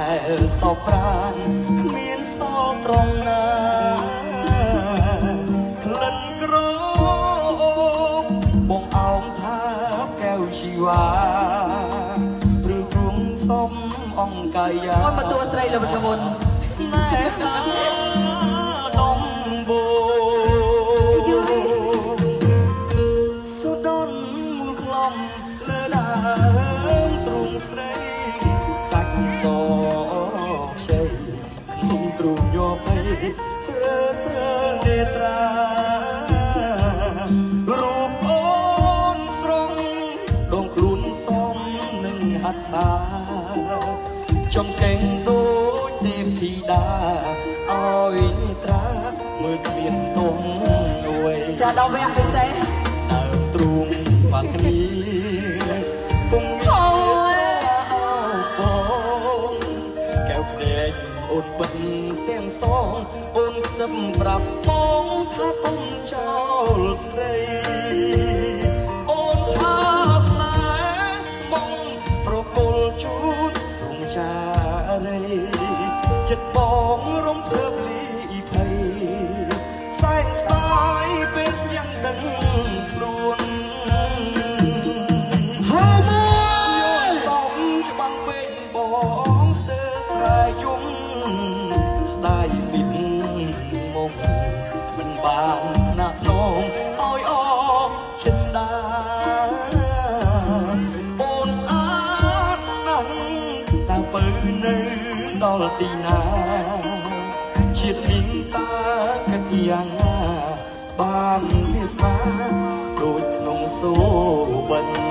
ដែលសោប្រានគ្មានសល់ត្រង់ណាក្លិនក្រអូបបងអោមថាបកែវជីវ៉ាព្រឺទ្រង់សុំអង្គកាយា អូនមកតួស្រីលោកវណ្ណមុន ស្នេហាដំបូ យូ សុដនមូលក្លំលើដើមទ្រូងស្រីសាច់សខ្ចីក្នុងទ្រូងញភ័យព្រឺព្រឺនេត្រារូបអូនស្រង់ដងខ្លួនសំនឹងហត្ថាចង្កេងដូចទេពធីតាឲ្យនេត្រាមើលគ្មានទុំអួយ ចាដល់វគ្គពិសេស ដើមទ្រូងបាគ្នាពុំ អូយ អោបងកែវភ្នែកអូនពិតទាំងសងអូនខ្សឹបប្រាប់បងថាកុំចោលស្រីអូនថាស្នេហ៍ស្មងប្រគល់ជូនទ្រង់ចារីចិត្តបងរំភើបលីភ័យសែនស្ដាយពេលយ៉ាងដឹងខ្លួន ហើមួយ សំច្បាំងពេកបងស្ទើរស្រែយំស្ដាយពីមុំមិនបានថ្នាក់ថ្នមឲ្យអចិន្តាអូនស្អាតណាស់តើពៅនៅដល់ទីណាជាតិនាងតើគិតយ៉ាងណាបានវាសនាដូចក្នុងសូបិន។